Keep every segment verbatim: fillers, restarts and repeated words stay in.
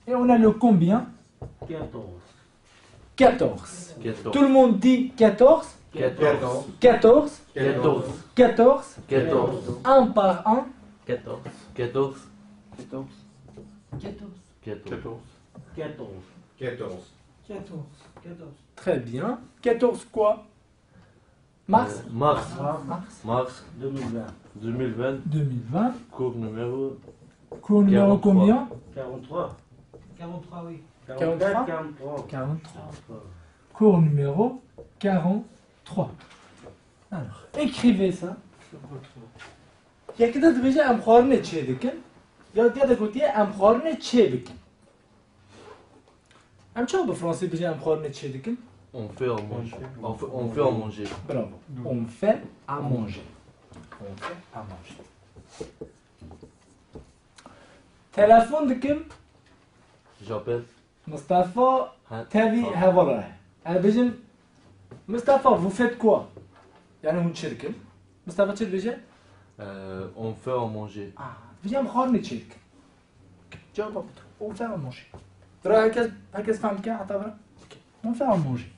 Et on a le combien? Quatorze. Quatorze. Quatorze. Tout le monde dit quatorze. Quatorze. Quatorze. Quatorze. Quatorze. Quatorze. Un par un. Quatorze. Quatorze. Quatorze. Quatorze. Quatorze. Quatorze. Très bien. Quatorze quoi? Mars. Euh, mars. Mars. Mars deux mille vingt. deux mille vingt. deux mille vingt. Cours numéro. Cours numéro quarante-trois. Combien? Quarante-trois. Quarante-trois, oui. Quarante-trois? Quarante-trois. Quarante-trois. Cours numéro quarante-trois. Alors, écrivez ça. Yekî de dibêje em xwarinê çê dikin. Ya diye de gotiye em xwarinê çê bikin. Em çawa bi fransî dibêjin em xwarinê çê dikin? On fait à manger. On fait, on fait à manger. Bravo. On fait à manger. On fait à manger. Telefon dikim. J'appelle. Mustafa Ha, tevî ha. Hevala ye. Em bêjin Mustafa, vous faites quoi? Yani hûn çi dikin? Mustafa çi dibêje? Euh, on fait à manger. Ah, dibêje em xwarinê çê dikin. Cevaba bidim. On fait à manger. Bira herkes, herkes fehm dike heta bira? On fait à manger.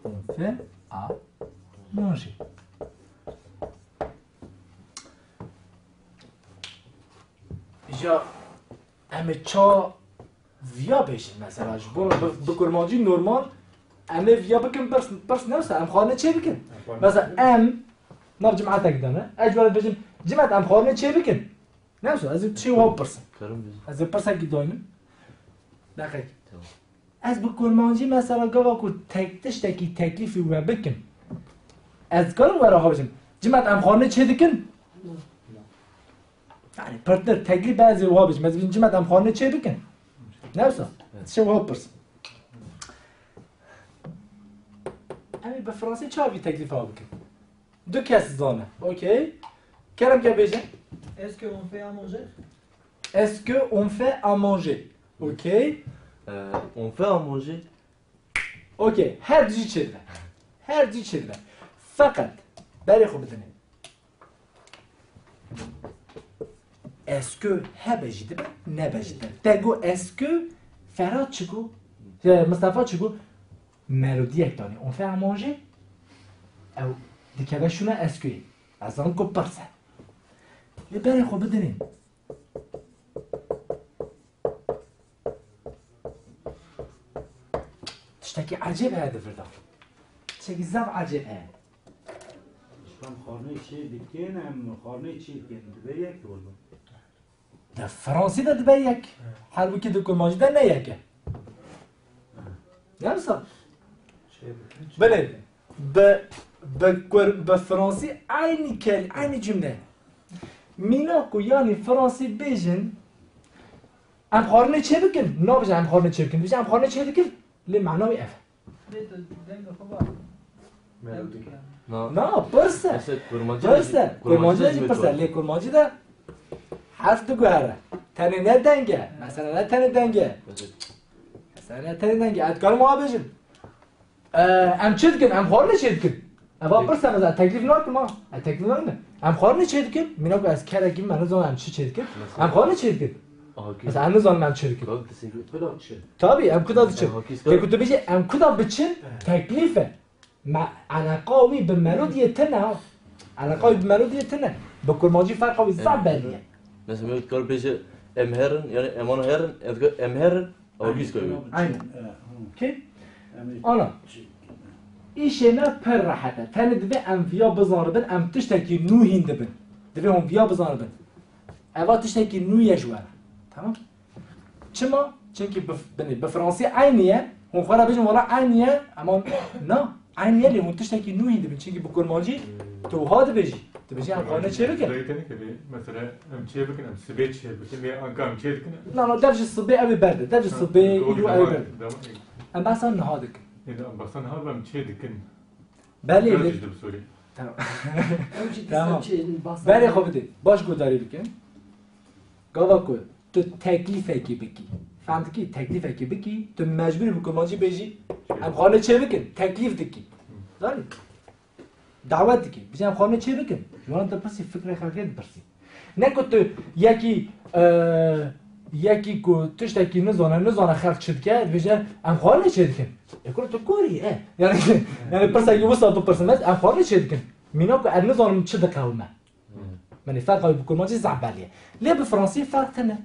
On fait à manger. Ya em ê ça viya bêjin mesela ji bo bi, bi kurmancî normal em ê viya bikin pirs, pirs ne wisa em xwarinê çê bikin. Mesela em nav cimetek de ne? Ez ji we bêjim cimet em xwarinê çê bikin. Ne wisa ez ê tişê we bipirsim. Karim biz. Ez ê pirsekî daynim. Deqek. Tamam. Ez bi kurmancî mesela gava ku tek tiştekî teklîfî we bikim. Ez dikarim we re ha bijim. Cimet em xwarinê çê dikin? Yani pirtir teklîf ez ê wiha bijim. Ez bijim cimet em xwarinê çê bikin. Ne wisa? Tişê wiha bipirsim. Em ê bi fransî çawa vî teklîfa bikin? Du kes zane. Okey. Kerem ke bêje. Est-ce qu'on fait à manger? Est-ce que on fait à manger? Okey. Euh, on fait à manger. Okey. Her du jî çêdibe. Her du jî çêdibe. Feqet berê xwe bidinê. Est-ce que hebe jî dibe, nebe jî dibe. Te got est-ce que Ferhat çi got? E, Mustafa çi got? Melodiyek danî. On fait à manger? Ew dikeve şûna est-ce que. Ez zanim ku pirs e. Lê berê xwe bidinê. Tiştekî ecêb heye di vir de. Tiştekî zaf ecêb heye. Ji em xwarinê çê dikin, em xwarinê çê dikin. Dibe yek wilo. Di fransî de dibe yek. Halbûkî di kurmancî de ne yek e. Ne wisa? Belê, bi, bi, kur, bi fransî eynî kel, eynî cumle. Mîna ku yanî fransî bêjin, em xwarinê çê bikin. Nabêje em xwarinê çê bikin. Dibêje em xwarinê çê dikin. Lê mena wî ev. Lê tu dengê xwe ba. Na. Na, pirs e. Mesela kurmancî Pirs e. de- Kurmancî de jî de pirs e. Lê kurmancî de herf diguhere. Tenê ne deng e. Mesela ne tenê deng e. Mesela Mesela ne tenê deng e. Ez dikarim wiha bêjim. E, em çi dikin? Em xwarinê çê dikin. Eva pirs e mesela. Teklîf nakim ha. E, teklîf nakim. Em xwarinê çê dikin. Mîna ku ez kerekî me nizanim em çi çê dikin. Em xwarinê çê dikin. Okey. Mesela em nizanim em çi dikin. Kalk desek. Bila çi? Tabii, em kuda diçin. Okey, Lê ku tu bêjî em kuda biçin, teklîf e. Me eleqa wî bi melodiyê tune ha. Eleqa wî bi melodiyê tune. Bi kurmancî ferqa wî zaf belî ye. Mesela me kar bêje em herin, yani em an herin, ez got em herin, ew bîst koy. Aynen. Okey? Ana. Îşê me pir rehet e. Tenê divê em viya bizanibin, em tiştekî nû hîn dibin. Divê hûn viya bizanibin. Eva tiştekî nû ye ji we re. Tamam? Çima? Çimkî bi, binê, bi fransî eynî ye. Hûn xwe re bêjin wela eynî ye. Ema na. Eynî ye lê hûn tiştekî nû hîn dibin. Çimkî bi kurmancî tu wiha dibêjî. Dibêjî em xwe ne çê bikin. Zayî tenê ke bê, mesela em çê bikin, em sibê çê bikin, vê anka em çê dikin. Na, na, dev ji sibê ew ê berde. Dev ji sibê îro ew ê berde. Em behsa niha dikin. Ê, em behsa niha em çê dikin. Belê, Dev lê ji dib sorî. Tamam. Ew jî Tamam. dîsa çêdin basa. Berê xwe bidê. Baş guhdarî bikin. Gava ku tu teklîfekî bikî. Fehm dikî? Teklîfekî bikî, tu mecbûr î bi kurmancî bêjî. Em xwarinê çê bikin. Teklîf dikî. Zanî? Dawet dikî. Bêjî em xwarinê çê bikin. Ji wan dipirsî, fikrê xelkê dipirsî. Ne ku tu yekî, e, Yekî ku tiştekî nizane, nizane xelk çi dike, dibêje, em xwarinê çêdikin. E, kuro tu gorî, e. Yani, yani pirsekî wisa bipirsim ez, em xwarinê çêdikin. Mîna ku ez nizanim çi diqewime. Hmm. Menî ferqa wî bi kurmancî zehf belî ye. Lê bi fransî ferq tune.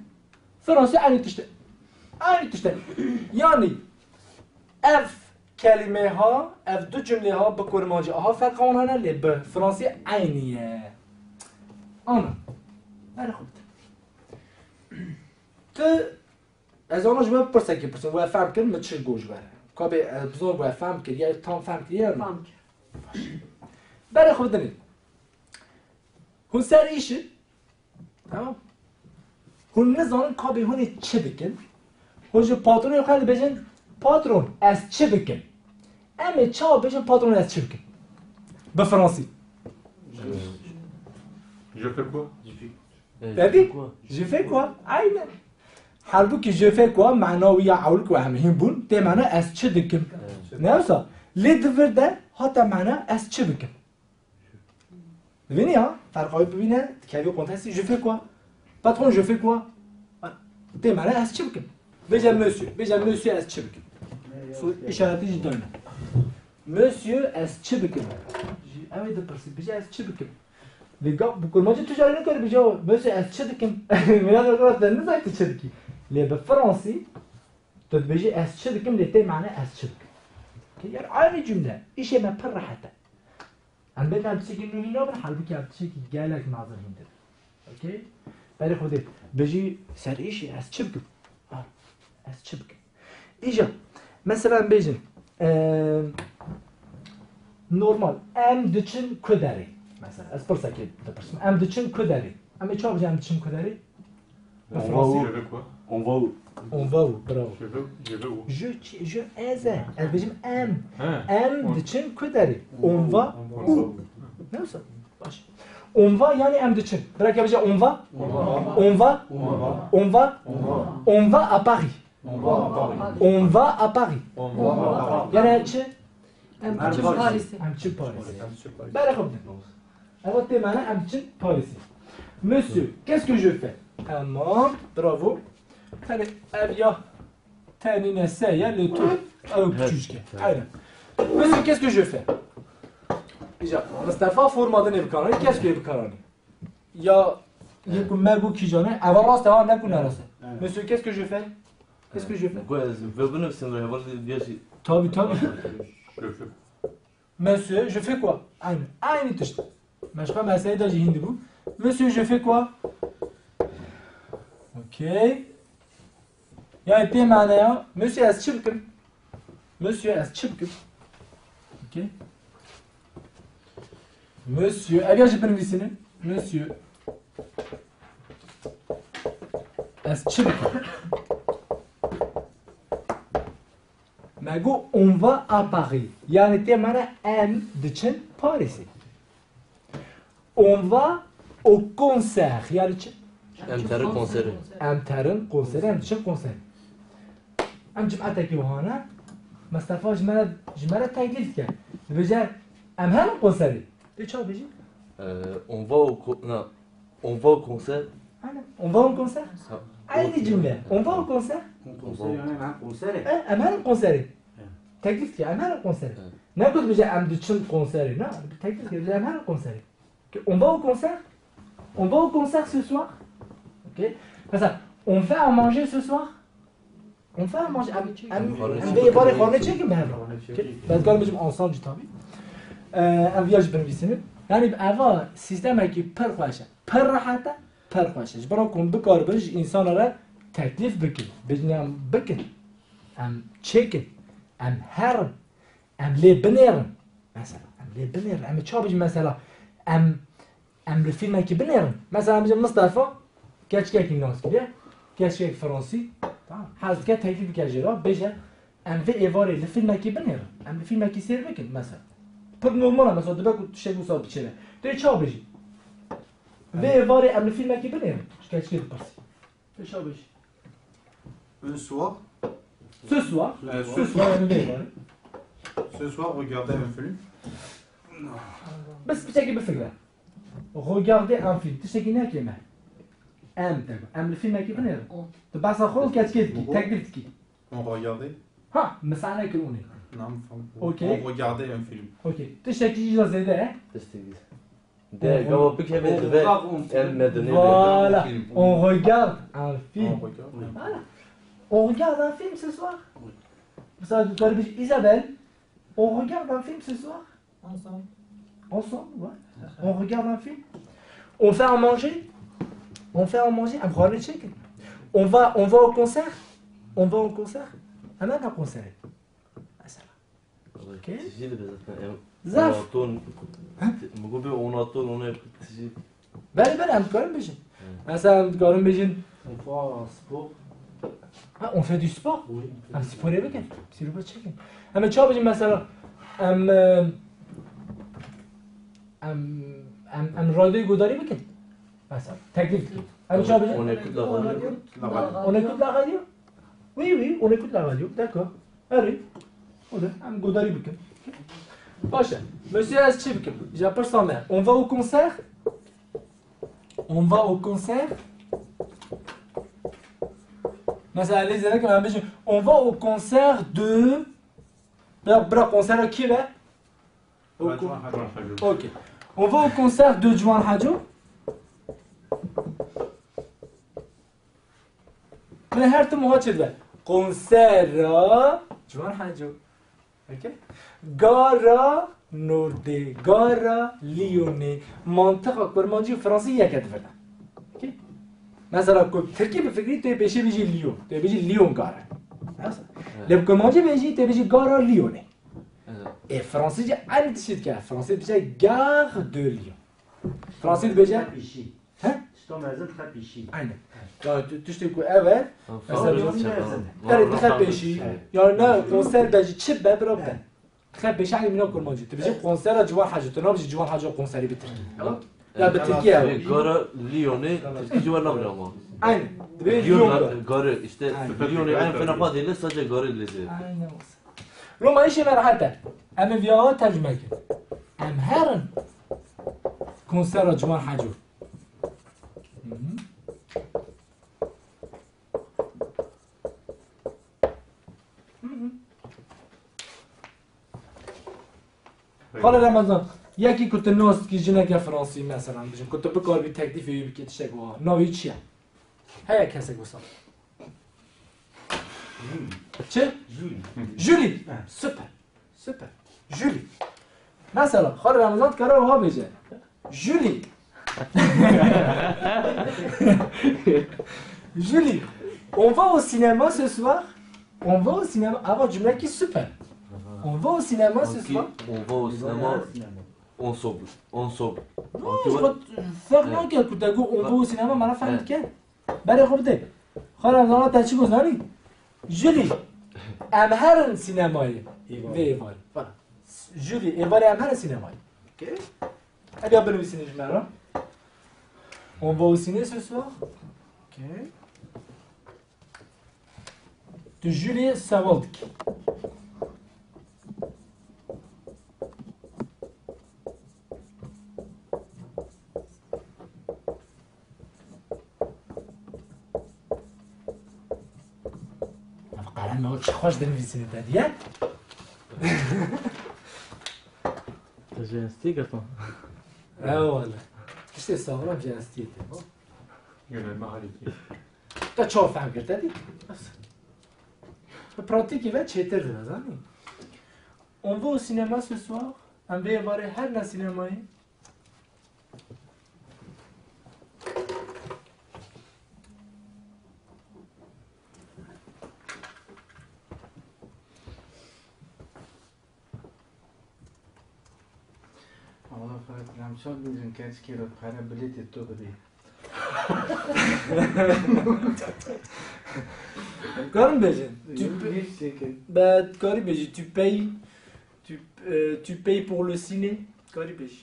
Fransî eynî tişt e. Eynî tişt e. Yani, ev kelîmê ha, ev du cumlê ha bi kurmancî aha ferqa wan hene, lê bi fransî eynî ye. Ana. Berê xwe bide. Tu, ez ana ji we pirsekî pirsim, we fehm kir, min çi got ji we re? Ka bê, ez bizor we fehm kir, ya tam fehm kir, ya na? Fehm kir. Berê xwe bidinê. Hûn ser îş in. Tamam. Hûn nizanin ka bê hûn ê çi dikin. Hûn ji patronê xwe dibêjin, "Patron, ez çi bikim?" Em ê çawa bêjin, "Patron, ez çi bikim?" Bi fransî. Je fais quoi? Te dî? Je fais quoi? Aynen. Halbûkî je fais quoi mana wî ya ewil ku em hîn bûn, tê mana ez çi dikim. Ne wisa? Lê di vir de hate mana ez çi bikim. Dibînî ya? Ferqa wî bibîne, dikevî kontekstî, je fais quoi? Patron, je fais quoi? Tê mana ez çi bikim? Bêje monsieur, bêje monsieur ez çi bikim? So, îşaretî jî dayne. Monsieur ez çi bikim? Jî ew ê dipirsî, bêje ez çi bikim? Vê gap bi kurmancî tu carî nikare bêje, "Monsieur ez çi dikim?" Mîna te nizanî tu çi dikî. Lê bi fransî tu dibêjî ez çi dikim, lê tê mana ez çi bikim. Okey? Yani aynı cümle. Îşê me pir rehet e. Em bêjin em tiştekî nû hîn nabin, halbûkî ev tiştekî gelek mezin hîn dibin. Okey? Berê xwe dê. Bijî ser îşê, ez çi bikim? Ha, ez çi bikim? Îja, mesela em bêjin, eee, normal, em diçin ku derê? Mesela, ez pirsekê dipirsim. Em diçin ku derê? Em ê çawa bijin em diçin ku derê? Bi fransî. Je vais quoi? On va où? On va où? Bravo. Je vais, je vais où? Je, je, ez e. Ez bêjim em. He. Em diçin ku derê? On va où? Ne wisa? Baş. On va yani em diçin. Bira ke bêje on va? On va. On va? On va. On va? On va à Paris. On va à Paris. On va à Paris. On va à Paris. Yani çi? Em diçin Paris'e. Em diçin Paris'e. Berê xwe bidin. Eva tê mana em diçin Paris'e. Monsieur, qu'est-ce que je fais? Tamam, bravo. Tenê ev ya tenî ne se ya lê tu ew piçûçke. Aynen. Monsieur, qu'est-ce que je fais? Îja, Mustafa forma dinê bikaranî, qu'est-ce que bikaranî? Ya, yê ku me got kîjan e, eva rast e, ha, ne ku ne rast e. Evet. Monsieur, qu'est-ce que je fais? Qu'est-ce que je fais? Ku ez vê binivîsim vê heval diya jî. Tabii, tabii. Monsieur, je fais quoi? Aynı, aynı tişt. Me ji xwe meseyê de jî hîn dibû. Monsieur, je fais quoi? Okey. Yani tê maneya, Monsieur, ez çi bikim? Monsieur, ez çi bikim? Okey. Monsieur, ev ya jî binivîsînin. Monsieur, ez çi bikim? Me got, on va à Paris. Yani tê mana em diçin Paris'e. On va au concert. Yani çi? Em terin konserê. Em terin konserê, em diçin konserê. Em cematekî wiha ne? Mustafa ji me re, ji me re teklîf dike. Dibêje, em herin konserê. Tê çawa bêjî? Ee, on va au co-, na, on va au concert. Aynen. On va au concert. Ha. Aynı cümle. On va au concert. Konser yani, ha, konser. E, em herin konserê. Teklîf dike, em herin konserê. Evet. Ne got bêje em diçin konserê, ne? Teklîf dike, bêje em herin konserê. Ok, on va au concert? On va au concert ce soir? Ok. Mesela, on fait à manger ce soir? On fait à manger, em, em, em vê êvarê xwarinê çêkin bi hev re. Ok. Ez karim bêjim ensemble jî tabii. Ee, em viya jî binivîsînin. Yani eva sistemekî pir xweş e. Pir rehet e, pir xweş e. Ji bo ku hûn bikaribin ji însana re teklîf bikin. Bêjin em bikin. Em çêkin. Em herin. Em lê binêrin. Mesela, em lê binêrin. Em ê çawa bijin mesela? Em, em li fîlmekî binêrin. Mesela, em bijin Mistefa, keçikekî nas kiriye. Keçikek Fransî. Tamam. Hez dike teklîf bike jê re. Bêje, em vê êvarê li fîlmekî binêrin. Em li fîlmekî sêr bikin, mesela. Pir normal e, mesela, dibe ku tiştek wisa biçêre. Tu yê çawa bijî? Vê êvarê em li fîlmekî binêrin. Ji keçikê dipirsî. Pêşa bêjî. Un soir. Ce soir. Euh, ce soir, yani vê êvarê. Ce soir, regarder un film. Bes piçekî bifikire. Regarder un film. Tiştekî nekê me. Em, te got. Em li fîlmekî binêrin. Tu behsa xwe û keçikê dikî, teklîf dikî. On regardait? Ha, me sahne kir onê. Non, enfin, Ok. On regardait un film. Ok. Tiştekî jî zêde ye. Tiştekî. De, gava bikeve dibe, em medine. Voilà. On regarde un film. On regarde un film. Voilà. On regarde un film ce soir. Oui. Mesela, tu peux dire, Isabelle, on regarde un film ce soir? Ensemble. Ensemble, ouais. On regarde un film. On fait à manger. On fait à manger. Em xwarin çêkin. On va, on va au concert. On va au concert. Em nakin konserê. Mesela. Ok. Tijî dibe zaten. Em Zaf. Onaton. He? Min got bê onaton, ona tijî. Belê, belê, em dikarin bêjin. Hı. Mesela em dikarin bêjin, on fait sport. Ha, on fait du sport? Oui. Em sporê bikin. Sîropa çêkin. Em ê çawa bêjin mesela? Em, e, em, em, em radyoyê guhdarî bikin. Mesela, teklîf dikin. Em çawa bêjin? On écoute la radio. On écoute la radio? Oui, oui, on écoute la radio. D'accord. Erê. O da em guhdarî bikin. Baş e. Monsieur, ez çi bikim? Ji pirsa me. On va au concert? On va au concert? Mesela, lê zêde kim em bêjin, on va au concert de... Bira, bira, konsera kî ve? Au con-, Ciwan Haco. Ok. On va au concert de Ciwan Haco. Min her tim wiha çêdibe. Konsera Ciwan Haco. Ok? Gara Nordê, gara Lyonê. Mantiqa kurmancî û fransî yek e di vir de. Ok? Mesela ku tirkî bifikirî, tu yê pêşî bêjî Lyon. Tu yê bêjî Lyon gare. Mesela. Evet. Lê bi kurmancî bêjî, tu yê bêjî gara Lyonê. Evet. Ê fransî jî eynî tiştî dike. Fransî dibêje gare de Lyon. Fransî dibêje He? Tişta mezin dixe pêşî. Aynen. Yani tu-, tiştê ku ev e, Ha, mesela tamam, mezin. Tamam. Erê, dixe pêşî. Evet. Yani ne konser be jî çi be, bira be. Dixe pêşî, eynî mîna kurmancî. Tu bijî konsera Ciwan Haco, tu nabijî Ciwan Haco konserî bi tirkî. Tamam. Ya bi tirkî ev. Gara Lyonê tirkî jî we nabîne ama. Aynen. Dibê Lyon Lyon gar. Gar, işte Aynen. Lyonê en fena fazla değil, sadece garê lezzetli. Aynen. Loma îşê me rehet e. Em ê viya tercüme kin. Em herin konsera Ciwan Haco. Hı hı. Hı hı. Xalê Remezan, yekî ku tu nas dikî, jineke fransî, mesela, bijin, ku tu bikaribî teklîfê wî bikî, tiştek wiha. Navê wî çi ye? Heye kesek wisa? Julie. Çi? Julie. Julie. He. Süper. Süper. Julie. Mesela, xalê Remezan dikare wiha bêje. Julie. Julie, on va au cinéma ce soir? On va au cinéma. Ava cümlekî süper. On va au cinéma ce soir? On va au cinéma. Ensemble. Ensemble. Non, je vois, ferq nake ku te got on va au cinéma, mana fehm dike. Berê xwe bide. Xwe Remezana te çi got zanî? Julie, em herin sînemayê. Vê êvarê. Voilà. Julie, êvarê em herin sînemayê. Ok? Hadi ya binivîsîne ji me re. On va au ciné ce soir? Ok. Tu Julie sewal dikî. Ev qelem ew çi xweş dinivîsîne te diye. Te ji estî girtin. He wele. Tiştê sağlam ji estî te. Gene me halî. Te çawa fehm kir te dî? Bi pratîkê ve çêtir dibe, zanî. On va au cinéma ce soir? Em vê êvarê herin sînemayê. Allah Xwedê, em çawa bêjin keçikê re pere bilêtê tu bidê? Karim bêjin. Tu Yürü pe-, bir şekil. Be, karî bêjî, tu payes, tu, e, tu payes pour le ciné. Karî bêjî.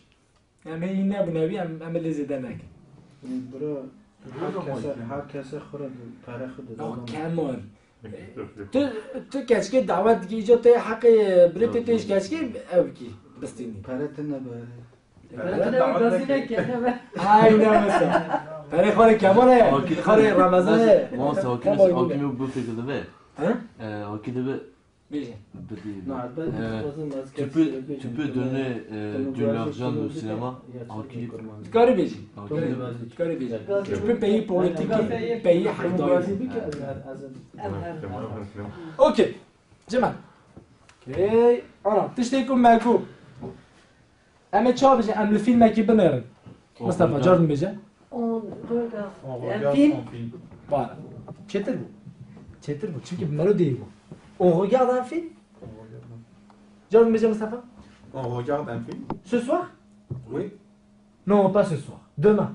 Em hê nebûne wî, em, em ê lê zêde nekin. Bira, her kese, her kese xwe re pere xwe dide. Ah, Kemal. Tu, tu keçikê dawet dikî, îca tê heqê bilêtê tê ji keçikê ew bikî, bistînî. Pere tune be. Pere tune be, gazî neke, ne be. Aynen mesela. Ferê xwarê Kemal e, Akî- xwarê Remezan e. Wan sakîn, Kemal akî me bu fikir dibe. He? Ee, akî dibe. Bêjin. Bidî. Na, ben Euh, dixwazim ez tu peux, tu peux donner euh, de l'argent au cinéma. Akî. Dikarî bêjî. Akî. Dikarî bêjî. Tu peux payer pour le ticket, payer hevdayî. Ok. Cima. Ok. Ana, tiştê ku me got. Em ê çawa bijin? Em li fîlmekî binêrin. Mustafa, car din bêje. On regarde. On regarde un film. Voilà. Çêtir bû. Çêtir bû. Çimkî bi melo dêyî bû. On regarde un film. Car din bêje Mustafa. On regarde un film. Ce soir? Oui. Non, pas ce soir. Demain.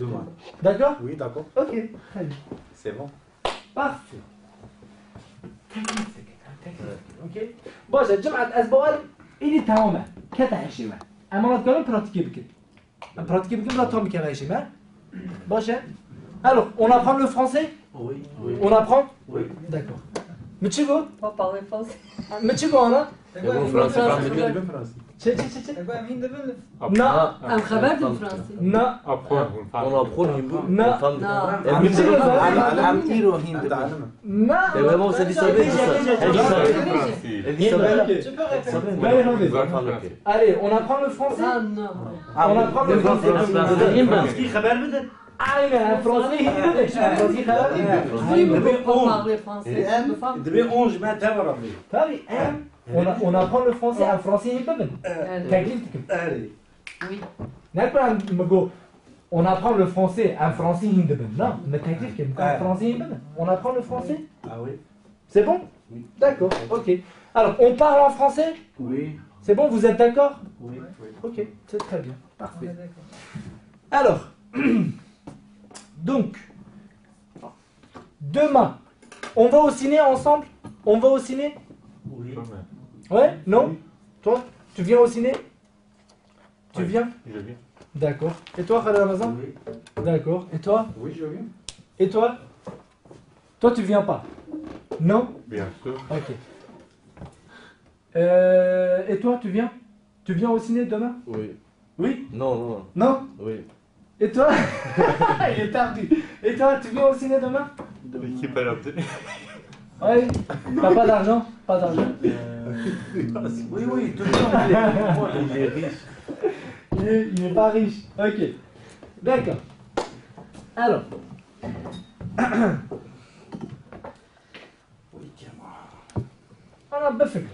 Demain. D'accord? Oui, d'accord. Ok, très bien. C'est bon. Parfait. Teknik, teknik, teknik. Ok. Baş e, Cimat, ez bawer îdî tamam e. Kete hişê me. Em ana dikarin pratîkê bikin. Em pratîkê bikin, bila tam bikeve hişê me. Baş e. Alors, on apprend le français? Oui, oui. On apprend? Oui. D'accord. Mi çi got? On parle français. Mi çi got ana? Ego fransî fehmî. Çi, çi, çi, çi? Ego em hîn dibin? Na. Em xeber din fransî. Na. Apron. On apron hîn bû. Na. Na. Em hîn dibin. Em îro hîn dibin. Na. Ew hema wisa dîsa bê dîsa. Ev dîsa bê. Ev dîsa bê. Belê, hadi. Allez, on apprend le français? Ah, non. On apprend le français. Fransî xeber bidin. Aynen, em fransî hîn dibin. Fransî xeber bidin. Oui, mais on parle français. Dibê on ji me teva re bê. Tabii, em. On, a- on apprend le français, em fransî hîn bibin. Teklîf dikim. Erê. Oui. Ne ku em mi got, on apprend le français, em fransî hîn dibin. Na, mi teklîf kir, mi got, em fransî hîn bibin. On apprend le français. Ah oui. C'est bon? Oui. D'accord, ok. Alors, on parle en français? Oui. C'est bon, vous êtes d'accord? Oui. Ok, c'est très bien. Parfait. Alors, donc, demain, on va au ciné ensemble? On va au ciné? Oui. Ouais? Non? Oui. Toi, tu viens au ciné? Tu viens? Je viens. D'accord. Et toi, Khaled Ramazan? Oui. D'accord. Et toi? Oui, je viens. Et toi? Toi, tu viens pas? Non? Bien sûr. Ok. Euh, et toi, tu viens? Tu viens au ciné demain? Oui. Oui? Non, non. Non? Oui. Et toi? Il est tardi. Et toi, tu viens au ciné demain? L'équipe est là. Ouais. T'as pas d'argent? Pas d'argent. Oui, oui, toujours. Il est riche. Il est, il est pas riche. Ok. D'accord. Alors. Ana bifikir.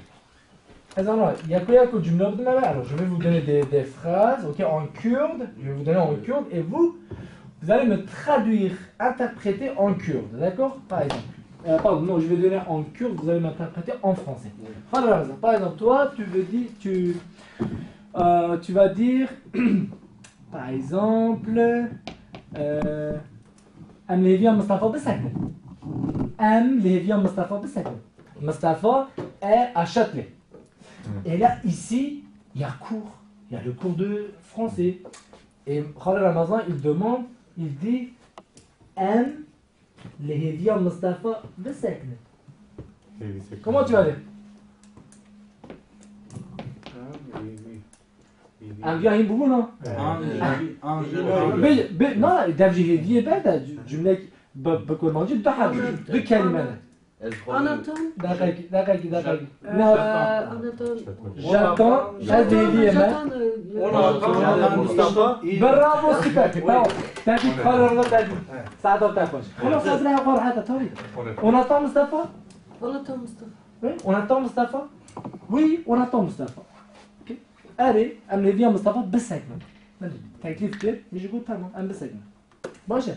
Ez ana yeko yeko cümle bidime ve, alors, je vais vous donner des, des phrases, ok, en kurde, je vais vous donner en kurde, et vous, vous allez me traduire, interpréter en kurde, d'accord? Par exemple, euh, pardon, non, je vais donner en kurde, vous allez m'interpréter en français. Oui. Par exemple, par exemple, toi, tu veux dire, tu, euh, tu vas dire, par exemple, euh, Em li hêviya Mistefa bisekinin. Em li hêviya Mistefa bisekinin. Mistefa est à Châtelet. Hmm. Et là, ici, il y a cours. Il y a le cours de français. Et Khaled Ramazan, il demande, il dit, em li hêviya Mistefa bisekinin. Hêvî sekinin. Comment tu vas dire? Ah, oui, oui. Em viya hîn bûbûn ha? An jî, an jî. Bi, bi, na, dev jî hêviyê ber de cümlek bi, bi kurmancî du herf, du kelîme ne. Anaton. Deqekî, deqekî, deqekî. Ee, ne? Anaton. J'attends, ez hêviyê me. J'attends, euh, Mustafa. Bravo, süper. Tamam. Tebrik, xalê rana tebrik. Saeta te xweş. Xelas, ez raya xwe rahat e, tabii. On attend Mustafa? On attend Mustafa. Oui, on attend Mustafa. Oui, on attend Mustafa. Ok. Erê, em li hêviya Mistefa bisekinin. Min teklîf kir, min jî got, tamam, em bisekinin. Baş e.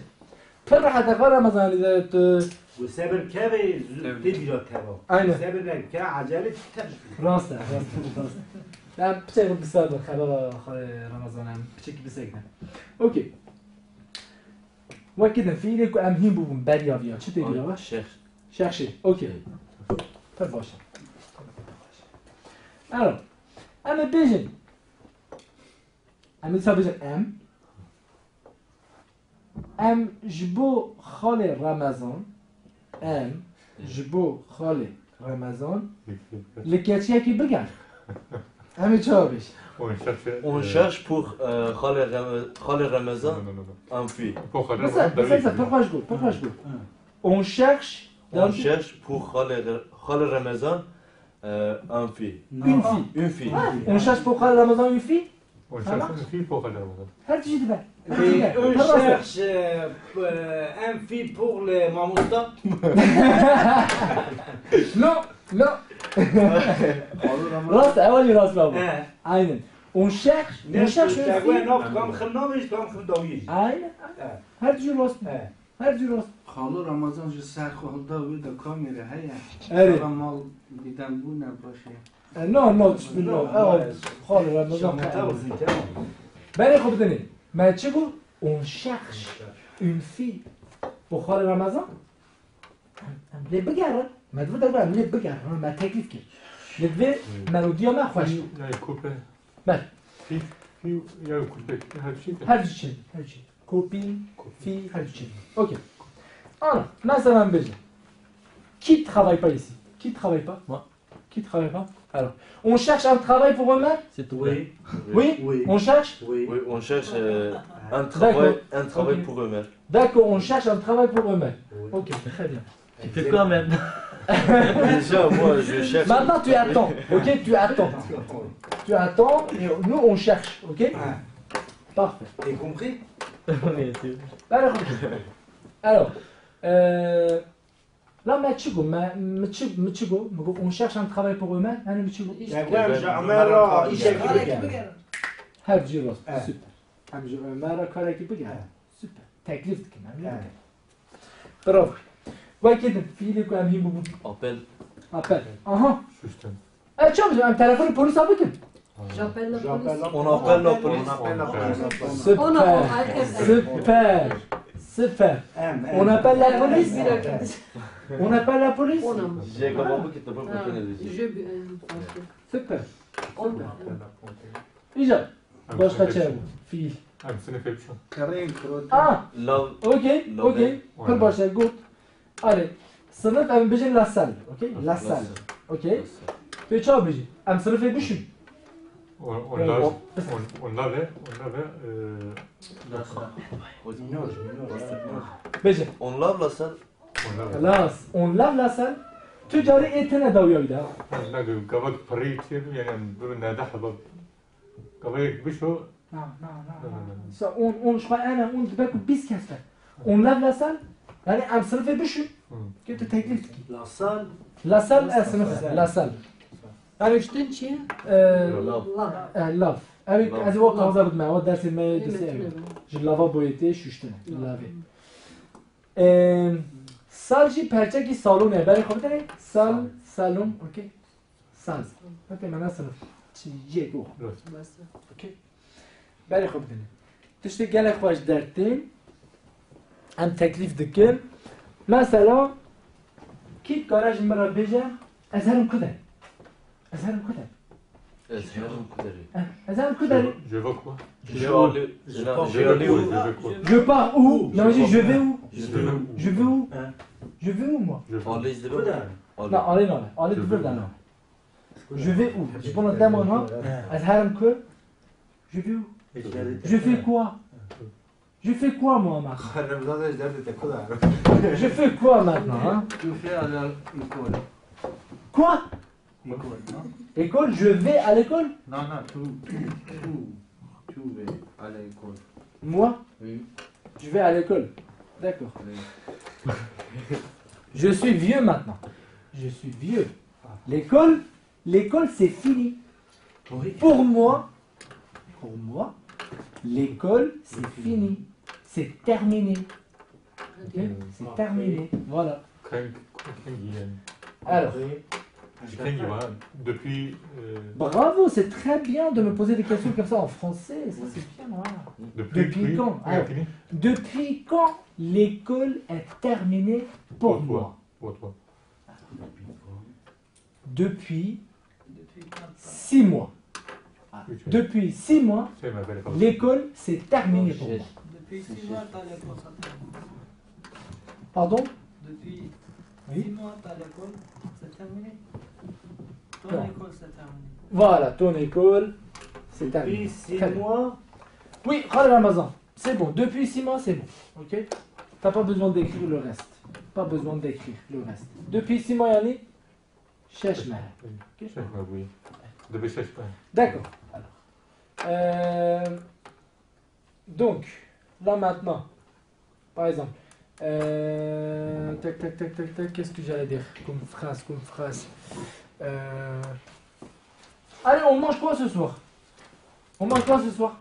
Pir rehet e, xwe Remezanî de tu. Û sebir kevê, tê bîra teva. Aynen. Sebir neke, ecelê tev. Rast e, rast e, rast e. Em piçek bisekinin, xebera xwe Remezan, em piçekî bisekinin. Okey. Wekî din fiîlê ku em hîn bûbûn beriya viya. Çi tê bîra we? Şex. Şexşê. Okey. Pir baş e. Ero. Em ê bêjin. Em ê dîsa bêjin em. Em ji bo xalê Remezan. Em ji bo xalê Remezan li keçiyekî bigerin. Hemê çawa bêj? On cherche, euh, On cherche pour, euh, Xalê Reme-, Xalê Remezan, non, non, non, non, un fille. Pour Xalê Remezan, ça, ça, ça, pourquoi je go, pourquoi je go? On cherche, On cherche pour Xalê Re-, Xalê Remezan, euh, un fille. Une fille. Une fille. On cherche pour Xalê Remezan une fille? On cherche une fille pour Xalê Remezan. Her tiştî dibe. Her tiştî dibe. Et on cherche, euh, un fille pour les mamosta. Non, non. Rast, ew jî rast bû. He. Aynen. On cherche, on cherche une fille. Aynen. Her tiştî rast. He. Her tiştî rast. Xalo Ramazan ji ser xwe hilda wê de kamera heye. Erê. Sala mal dîdan bûne baş e. E, no, no, no, no, ew, Xalo Ramazan. Berê xwe bidinê. Me çi bû? On cherche une fille. Bo Xalo Ramazan? Em, em lê bigerin. Me divê de em lê bigerin. Me teklîf kir. Lê divê melodiya me xweş. Nayê, couple. Ber. Fî, fî, ya couple. Her şey de. Her şey, her şey. Copine, fille, her şey. Okey. Ana, mesela em bêjin. Qui travaille pas ici? Qui travaille pas? Moi. Qui travaille pas? Alors, on cherche un travail pour Omer? C'est toi. Oui. Oui? Oui. On cherche? Oui. Oui, on cherche, euh, un travail, d'accord, un travail, ok, pour Omer. D'accord, on cherche un travail pour Omer. Oui. Ok, très bien. Tu fais quoi maintenant? Déjà, moi, je cherche. Maintenant, tu attends. Ok, tu attends. Tu attends et nous, on cherche. Ok? Ah. Parfait. T'as compris? Oui, c'est bon. Alors, ok. Alors, euh, là, me çi go, me, me çi, me çi go, me go, on cherche un travail pour Omer, hein, me çi go? Ya, Omer, ji Omer re îşekî bigerin. Her cî rast. Eh. Süper. Em ji Omer re karekî bigerin. Eh. Süper. Teklîf dikim, em ê bigerin. Bravo. Wekî din, fiilê ku em hîn bûbûn. Appel. Appel. Aha. Şuştin. E, çawa bikim? Em telefonê polîsa bikin? J'appelle la police. On appelle la police. On appelle la police. Super. On a, on a, super. Super. Em, em. On appelle la police. On appelle la police. On a. J'ai compris que t'as pas compris les yeux. Je, euh, ok. Super. On a. Îcar. Başka çi hebû? Fiil. Em sinifê biçûn. Kerên, kurot. Ah! Lav. Okey, lav okey. Pir baş e, got. Allez, sinif em bijin la salle, okey? La salle, okey? La salle. Tu çawa bijî? Em sinifê bişûn. On, on lave, on, on lave, on lave, euh, minoj, minoj, minoj. Bijî. On lave la salle. On lave. Xelas, on lave la salle. Tu carî ê tine dawiya wî de. Ne, gavak pirî çê bû, yani, em bibin nehde heba. Gavayek bişo. Na, na, na, na. Na, na, na. Sa on, on ji xwe ene, on dibe ku bîst kes be. On lave la salle, yani em sinifê bişûn, hmm, ke tu teklîf dikî. La salle. La salle, e, sinif e, la salle. Yani şuştin çi ye? E, lav. E, lav. Ev, lav, ez ê wek kaxeza bidime, ew dersê me yê di sê ev. Ji lavaboyê tê şuştin e, lavê. E, salle jî perçekî salonê ye, berê xwe bidinê. Salle, salon, okey. Salle. Hete me ne sinif. Çi yek o. Bes. Okey. Berê xwe bidinê. Tiştê gelek xweş dertêm. Em teklîf dikin. Mesela, kî dikare ji min re bêje, ez herim ku de? Ez herim ku de? Ez herim ku derê. Eh, ez herim ku derê? Je, je veux quoi? Je veux aller, je veux aller où? Je veux quoi? Je pars où? Non, je dis, je vais où? Je veux où? Je veux où? Hein? Je veux où, moi? Je veux. Aller, je veux. Aller. Non, aller, non, aller, je veux, non. Je vais où? Ji bona dema niha, ez herim ku? Je vais où? Je fais quoi? Je fais quoi, moi, maintenant? Je fais quoi maintenant, hein? Tu fais à l'école. Quoi? École, non? École, je vais à l'école? Non, non, tu, tu, tu vas à l'école. Moi? Oui. Je vais à l'école. D'accord. Oui. Je suis vieux maintenant. Je suis vieux. Ah. L'école, l'école, c'est fini. Oui. Pour moi, pour moi, l'école, c'est fini. C'est terminé. Ok? C'est terminé. Voilà. Keng, keng yani. Alors. Keng, voilà. Depuis, euh, bravo, c'est très bien de me poser des questions comme ça en français. Ça, c'est bien, voilà. Depuis, depuis quand? Alors, depuis quand l'école est terminée pour moi? Pour toi. Depuis six mois. Ah, depuis six mois, l'école, c'est terminé pour moi. Depuis six mois, ta l'école, ça termine. Pardon? Depuis six mois, ta l'école, c'est terminé. Ton école, c'est terminé. Voilà, ton école, c'est terminé. Depuis six mois. Oui, Khaled Ramazan, c'est bon. Depuis six mois, c'est bon. Ok? T'as pas besoin d'écrire le reste. Pas besoin d'écrire le reste. Depuis six mois, yani, şeş meh. Şeş meh, oui. Depuis şeş meh. D'accord. Alors, euh, donc, là maintenant, par exemple, euh, tac, tac, tac, tac, tac, qu'est-ce que j'allais dire comme phrase, comme phrase? Euh, allez, on mange quoi ce soir? On mange quoi ce soir?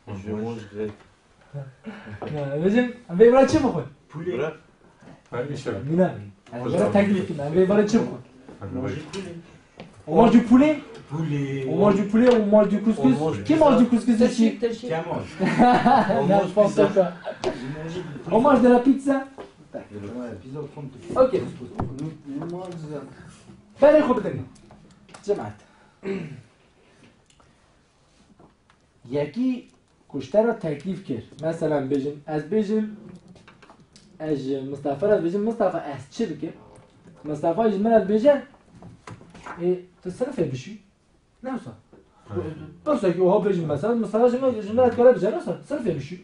Je mangerai. Bizim, em vê bira çi bixwin? Poulet. Bırak. Ben işim. Mina, em vê bira teklif dikim, em vê bira çi bixwin? Manger poulet. On mange du poulet? Poulet. On mange du poulet, on mange du couscous. On mange du couscous. Qui mange du couscous ici? Taşik, taşik. Qui mange? N'importe quoi. On mange de la pizza. Ouais, pizza au fond de... Ok. Nous, nous mangeons. Berê xwe bidin. Cemaat. Yekî ku ji te re teklîf kir. Mesela bêjin, ez bêjim, ez ji Mistefa re dibêjim, Mistefa, ez çi bikim? Mistefa ji min re dibêje, ê, tu sinifê bişû. Ne wisa? Pirsekî wiha bêjim mesela, Mistefa ji min, ji min re dikare bêje, ne wisa? Sinifê bişû.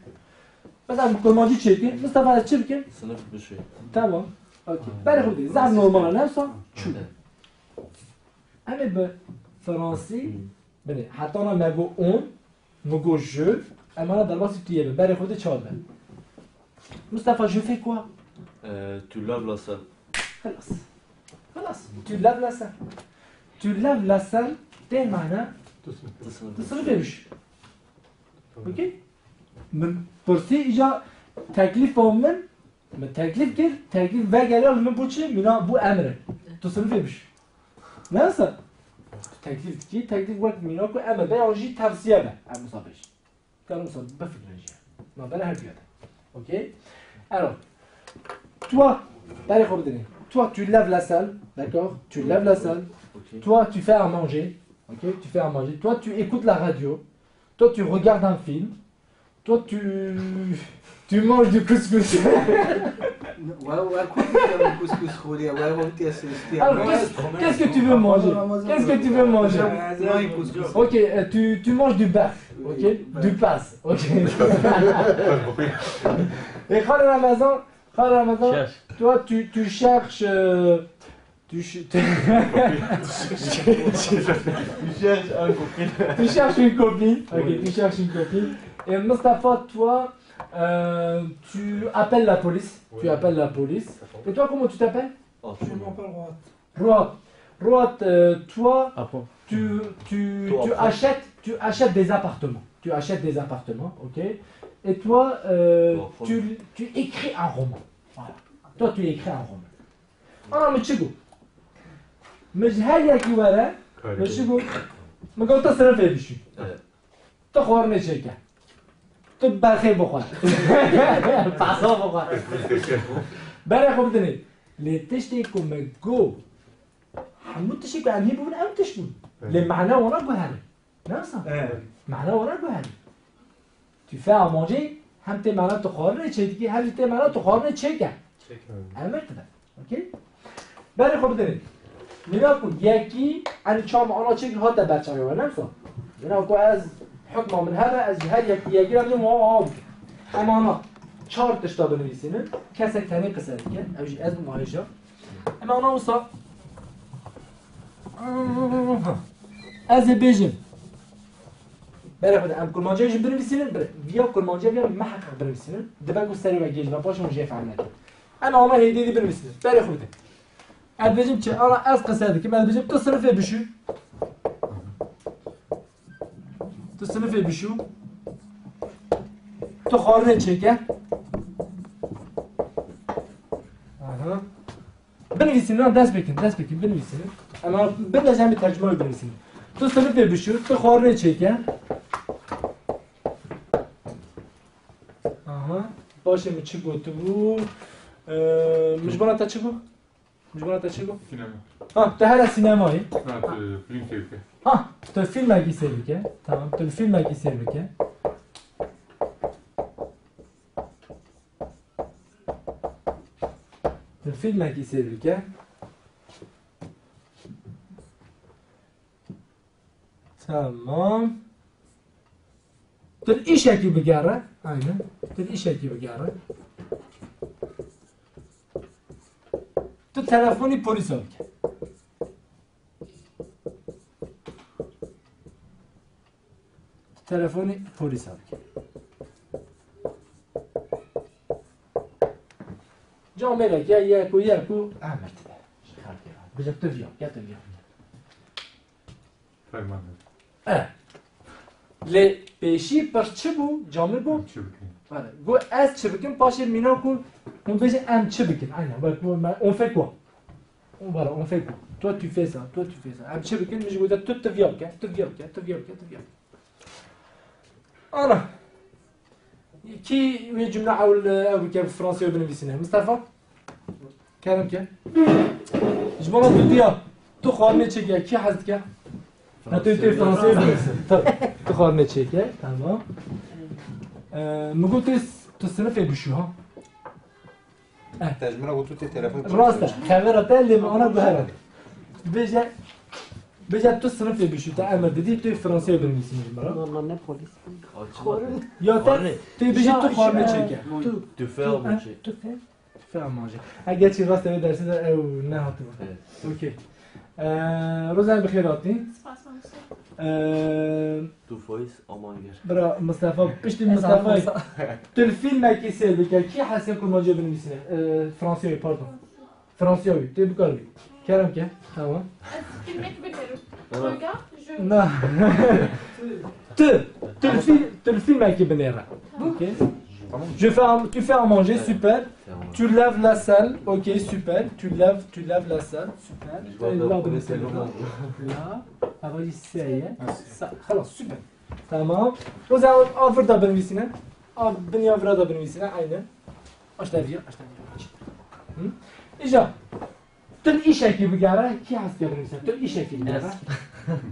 Mesela min kurmancî çêkir, Mistefa, ez çi bikim? Sinif bişû. Tamam. Okey. Berê xwe bidin. Zaf normal e, ne wisa? Çû. Em ê bi fransî, binê, hetana me got on, min got je, em ana derbasî tu yê bin. Berê xwe de çar be. Mustafa, je fais quoi? Euh, tu laves la salle. Xelas. Xelas. Tu laves la salle. Tu laves la salle, tê mana? Tu sinifê bişû. Okey? Min pirsî îca teklîfa min, min teklîf kir, teklîf vegeriya li min bû çi? Mîna bû emir e. Tu sinifê bişû. Ne wisa? Tu teklîf dikî, teklîf wek mîna ku emir be, yan jî tevsiye be. Em wisa bêjin. Karin wisa bifikre jî. Navbera her duya de. Okey? Alors, toi, berê xwe bidinê. Toi, tu laves la salle, d'accord? Tu laves la salle. Ok. Toi, tu fais à manger. Ok? Tu fais à manger. Toi, tu écoutes la radio. Toi, tu regardes un film. Toi, tu, tu manges du couscous. Ouais, ouais, couscous, couscous, ouais, ouais, ouais, ouais, ouais. Alors, qu'est-ce, qu'est-ce que tu veux manger? Qu'est-ce que tu veux manger? Ouais, couscous. Ok, euh, tu, tu manges du bœuf, ok? Oui, du bœuf. Du passe, ok? Et Khaled Ramazan, Khaled Ramazan, cherche. Toi, tu, tu cherches, euh, Tu ch-, tu, tu cherches un copine. Tu cherches une copine. Ok, oui. Tu cherches une copine. Et Mustafa, toi, euh, tu appelles la police. Oui. Tu appelles la police. D'accord. Et toi, comment tu t'appelles? Oh, je m'appelle Roat. Roat. Roat, euh, toi, tu, tu, tu achètes, tu achètes des appartements. Tu achètes des appartements, ok. Et toi, euh, tu, tu écris un roman. Voilà. Toi, tu écris un roman. Ana min çi got? Min ji her yekî were, min çi got? Min got, tu sinifê bişî. Evet. Tu xwarinê çêke. Tu berxê bixwe. Pasa bixwe. Berê xwe bidinê. Lê tiştê ku min got, hemû tiştê ku em hî bûn, ew tişt bûn. Evet. Lê mana wana guherî. Ne wisa? Evet. Mana wana guherî. Tu fais à manger, hem tê mana tu xwarinê çêdikî, hem jî tê mana tu xwarinê çêke. Çêke. Emir tide. Okey? Berê xwe bidinê. Mîna ku yekî, enî çawa min ana çêkir hate ber çavê we, ne wisa? Mîna ku ez hukma min hebe, ez ji her yekî yekî re bidîm, wa, wa, wa. Em ana çar tişta binivîsînin, kesek tenê qise dike, ew jî ez bûm, Ayşe. Em ana wisa. Ez ê bêjim. Berê xwe de em kurmanciyê jî binivîsînin, bir, viya kurmanciya viya miheqeq binivîsînin. Dibe ku serê we gêj be, paşê hûn jê fehm nekin. Em ana hêdî dî binivîsînin. Berê xwe de. Ez bêjim çi? Ana ez qise dikim, ez bêjim tu sinifê bişû. Tu sinifê bişû. Tu xwarinê çêke. Aha. Binivîsînin, ha, dest pê kin, dest pê kin, binivîsînin. Em a, bin de em ê tercuma wê binivîsînin. Tu sinifê bişû, tu xwarinê çêke. Aha. Paşê min çi gotibû? Ee, min ji bona te çi got? Min ji bona te çi got? Sînema. Ha, tu here sînemayê. Ha, tu film sêr bike. Ha, tu filmekî sêr bike. Tamam, tu filmekî sêr bike. Tu filmekî sêr bike. Tamam. Tu li îşekî bigere. Aynen. Tu li îşekî bigere. Tu telefonî polîsa bike. Tu telefonî polîsa bike. Camêrek ye, ye ku, ye ku, emir dide. Ji xelkê re. Bije tu viya, ya tu viya. Ferman. E. Lê pêşî pir çi bû? Camêr bû? Em çi bikin? Vale. Got ez çi bikim? Paşê mîna ku hûn bêjin em çi bikin? Aynen. Bak, bu, ben, on fait quoi? On, voilà, on fait quoi? Toi, tu fais ça, toi, tu fais ça. Em çi bikin? Min jî gote, tu, tu viya bike, tu viya bike, tu viya bike, tu viya bike. Ana. Kî wê cumle ewil, ew bike, bi fransiyê binivîsîne? Mustafa? Kerem ke. Ji bo me tu diya. Tu xwarinê çêke. Kî hez dike? Ha, tu, tu fransiyê binivîsîne. Tabii. Tu xwarinê çêke. Tamam. Ee, min got tu, tu sinifê bişû, ha? Eh. Te ji min re got tu tê telefon Rast e. Xevera te lê min ana guhere. Bêje, bêje tu sinifê bişû, te emir didî, tu fransiyê binivîsînî ji min re. Valla ne polîs. Xwarin. Ya te, Xwarinê. Tê bêjî tu xwarinê çêke. Tu, tu fê tu, amacê. Tu fê, tu fê amacê. Ha, gerçî rast e, wê dersê de ew nehatibû. Evet. Okey. Ee, Roza, bi xêr hatî. Spas, mamoste. Ee, Tu fayîz aman ger. Bira Mustafa, piştî Mustafa. Tu li fîlmekî sêr bike, kî hesê kurmancê binivîsîne? Ee, fransiyayî, pardon. Fransiyayî, tê bikarî. Kerem ke, tamam. Ez filmek bikerim. Tamam. Regarde, je... Na. Tu, tu li fîl-, tu li fîlmekî binêre. Okey. Je fais un, tu fais à manger, super. Tamam. Tu lèves la selle, ok, super. Tu lèves, tu lèves la selle, super. Je vois la, la, la. Ava jî sê ye. Sa-, xelas, super. Tamam. O zaman a vir de binivîsîne. A bin ya vira de binivîsîne, aynen. Aşteviya, aşteviya. Hı? Îja. Tu li îşekî bigere, kî hestê binivîsîne? Tu li îşekî bigere.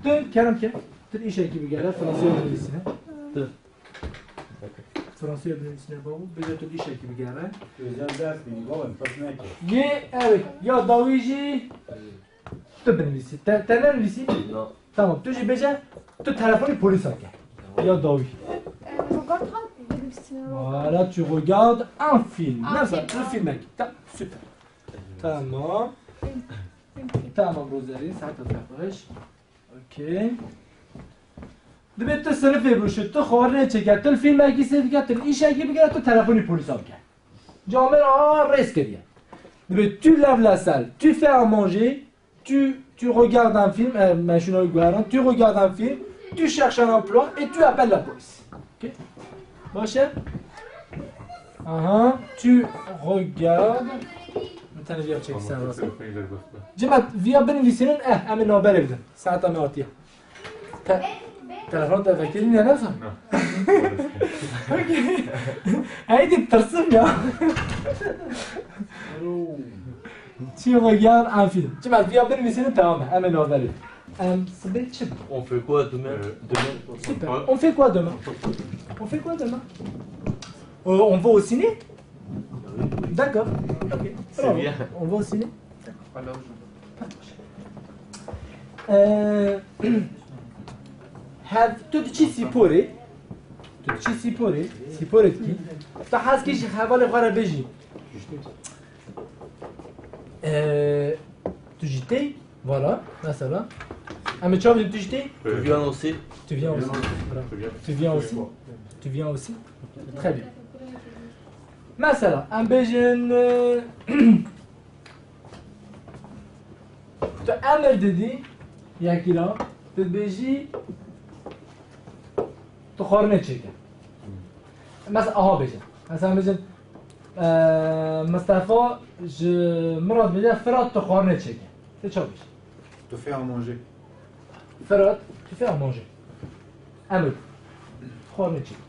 Tu, kerem ke. Tu li îşekî bigere, Fransiyê binivîsîne. Tu. Fransiyê binivîsîne, babo. Bêje tu li îşekî bigere. Özel ders bînî, baba, pes neke. Yê, evet. Ya dawî jî tu binivîsî. Te, te nenivîsî? No. Tamam. Tu jî bêje, tu telefonî polîsa ke. Tamam. Ya dawî. Euh, regarde, binivîsîne. Voilà, tu regardes un film. Ah, ne, film. Un film. Ta-, super. Tamam. Tamam, Rozerin, saeta te xweş. Okey. Dibê tu sinifê bişî, tu xwarinê çêke, tu li fîlmekî sêr dike, tu li îşekî bike, tu telefonî polîsa bike. Camêr a rêz kiriye. Dibê tu lèves la selle, tu fais à manger, tu, tu regardes un film, e, me şûna wî guheran, tu regardes un film, tu cherches un emploi et tu appelles la police. Okey? Baş e? Aha, tu regardes. Min tenê viya çêkî ser rast. Cimet, viya binivîsînin, eh, em ê navberê bidin. Saeta me hatiye. Te, telefon te vekirî ne, ne zan? Na. Okey. Hey, dî tirsim ya. Tu regardes un film. Cimet, viya binivîsînin, tamam e. Em ê navberê. Em sibê çi? On fait quoi demain? Demain. Super. On fait quoi demain? On fait quoi demain? Euh, on va au ciné? D'accord. Ok. C'est bien. On va au ciné? D'accord. Euh, have, tu diçî sporê. Tu diçî sporê. Sporê dikî. Tu hez kî ji hevalê xwe re bêjî. Ee, tu jî tê, voilà, mesela. Em ê çav tu jî tê? Tu viens aussi. Tu viens aussi. Bravo. Tu viens aussi. Tu viens aussi. Très bien. Mesela, em bêjin, e, tu emir didî, yekî ra, tu dibêjî, tu xwarinê çêke. Mesela, aha bêjin. Mesela, em bêjin, Eee, Mistefa ji min re dibêje, Firat, tu xwarinê çêke. Tu çawa bêjî? Tu fais à manger. Firat, tu fais à manger. Emir. Xwarinê çêke.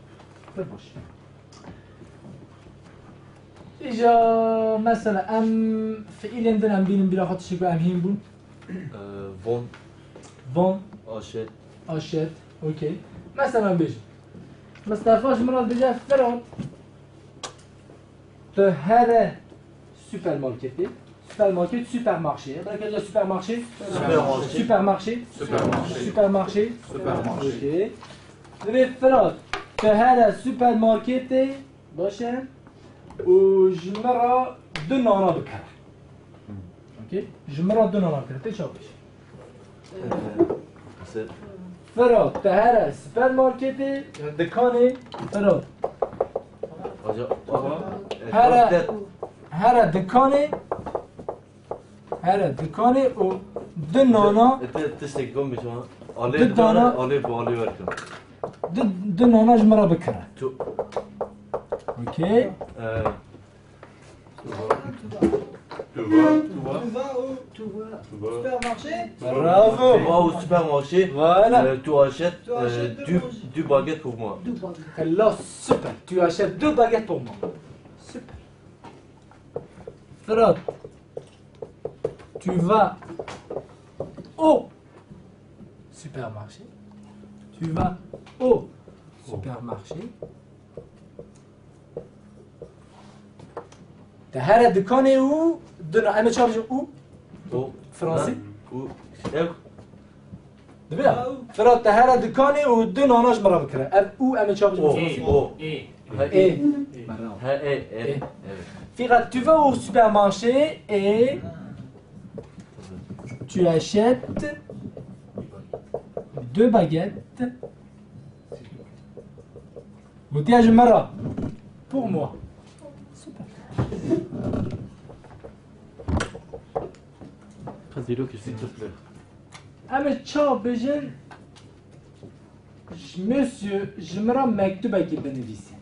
Pir baş. Îja, mesela, em fiîlên din em bînin, bila xwe tiştê ku em hîn bûn. Eee, von. Von. Aşet. Aşet. Okey. Mesela, em bêjin. Mistefa ji min re dibêje, Firat, Tu here supermarketê. Supermarket, supermarché. Belki de supermarché. Supermarché. Supermarché. Supermarché. Supermarché. Supermarché. Ok. Divê Firat, tu here supermarketê, baş e, û ji min re du nana bikire. Ok? Ji min re du nana bikire. Tê çawa bêje? Firat, tu here supermarketê, dikanê, Firat. Here, here dikanê, here dikanê û du nana, Te tiştek gom biçma. Alê Du dana. Alê bi alê werkim. Du, du nana ji min re bikire. Tu. Ok. Ee, Tu vas, tu vas. Tu vas au Tu vas. Tu vas. Supermarché. Bravo. Tu vas au supermarché. Voilà. Euh, tu achètes, Tu achètes euh, deux deux, manger. Deux baguettes pour moi. Deux baguettes. Là, super. Tu achètes deux baguettes pour moi. Super. Firat. Tu vas au supermarché. Tu vas au supermarché. Te here dikanê û du na-, em ê çawa bijin û? Û. Fransî? Û. Ew. Dibe ya. Firat, te here dikanê û du nana ji min re bikire. Ev û em ê çawa bijin O, fransî? O. Ê. Ha, Ê. Ê. Bravo. Ha, ê, ê. Ê. Evet. Firat, tu vas au supermarché et tu achètes deux baguettes. Gotiye ji min re. Pour moi. Super. Qas dîrokî ji te. Em ê çawa bêjin? Monsieur, ji min re mektubekî binivîse.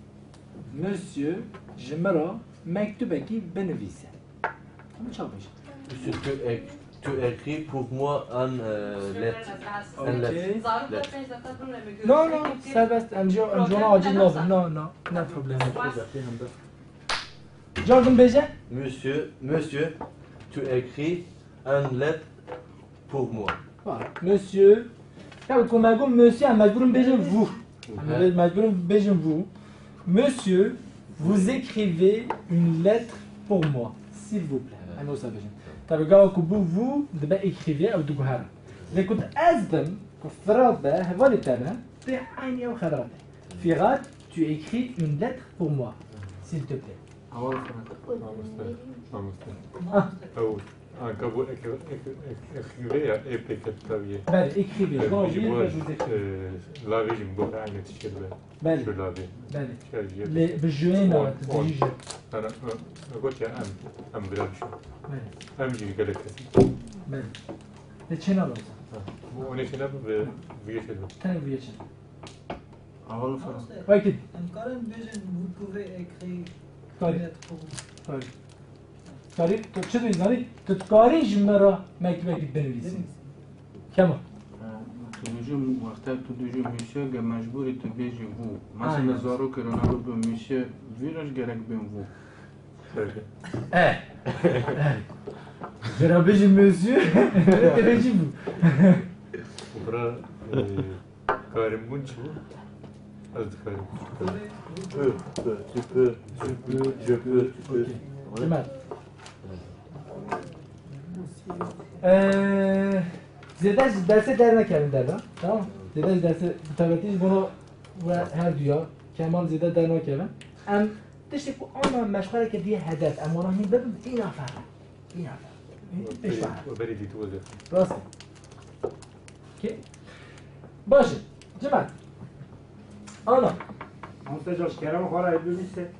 Monsieur, ji min re mektubekî binivîse. Em çawa bêjin? Monsieur, tu éc-, tu écris pour moi un, euh, lettre. Un lettre. Ok. Lettre. Non, non, serbest, em ji, em ji wana acîl nabin. Non, non, ne problème. Cargin bêje? Monsieur, monsieur, tu écris un lettre pour moi. Voilà. Monsieur, ya ku me got monsieur, em mecbûr in bêjin vous. Em mecbûr in bêjin vous. Monsieur, vous écrivez une lettre pour moi, s'il vous plaît. Em wisa bêjin. Tabii, gava ku bû vous, dibe écrivez, ew diguhere. Lê ku ez bim, ku Firat be, hevalê te be, tê eynî ew xebera te. Firat, tu écris une lettre pour moi, s'il te plaît. Awal Firat. Mamoste. Mamoste. Ah. Ew, anka bu ek-, ek-, ek-, écrivez ya, ê pêketdawiyê. Belê, écrivez. Ew, bon, ji je, bo, je vous écris. E, lavê jî min got eynî tişkil be. Belê. Şu lavê. Belê. Şer jê. Lê bi je nayê, tu dibêjî je. Ana, e, e, got ya em, em vira bişo. Belê. Em jî gelek kesî. Belê. Lê çênabe wisa. Ha. Bu onê çênabe, bi viyê çênabe. Tenê viyê çênabe. Awal Firat. Wekî. Em karin bêjin, vous pouvez écrire Karî. Une lettre pour moi. Karî. Karî, tu çi dibêjî zanî? Tu dikarî ji me re mektubekî binivîsî. Binivîsî. Kemal. Tu dibêjî wexta tu dibêjî monsieur, ge mecbûrî tu bêjî vous. Mesela zarokê re nabe bi monsieur, vî re jî gerek bên vous. Eh. Jê re bêjî monsieur, tu bêjî vous. Bira, e, Karim bûn çi bû? Ez dikarim. Tu peux, tu peux, tu peux, je peux, tu peux. Okey. Cimat. Ee, zêde ji dersê dernekevin derve. Tamam. Zêde ji dersê bi taybetî ji bona we her duya Kemal zêde dernakevin. Em tiştê ku ana meşxuleke diye hedef. Em wana hîn bibin, îna ferre. Îna ferre. Pêş ferre. Berî dîtî wezî. Rast e. Okey. Baş e. Cimat. Ana. Mamoste can, ji kerema xwe re binivîse.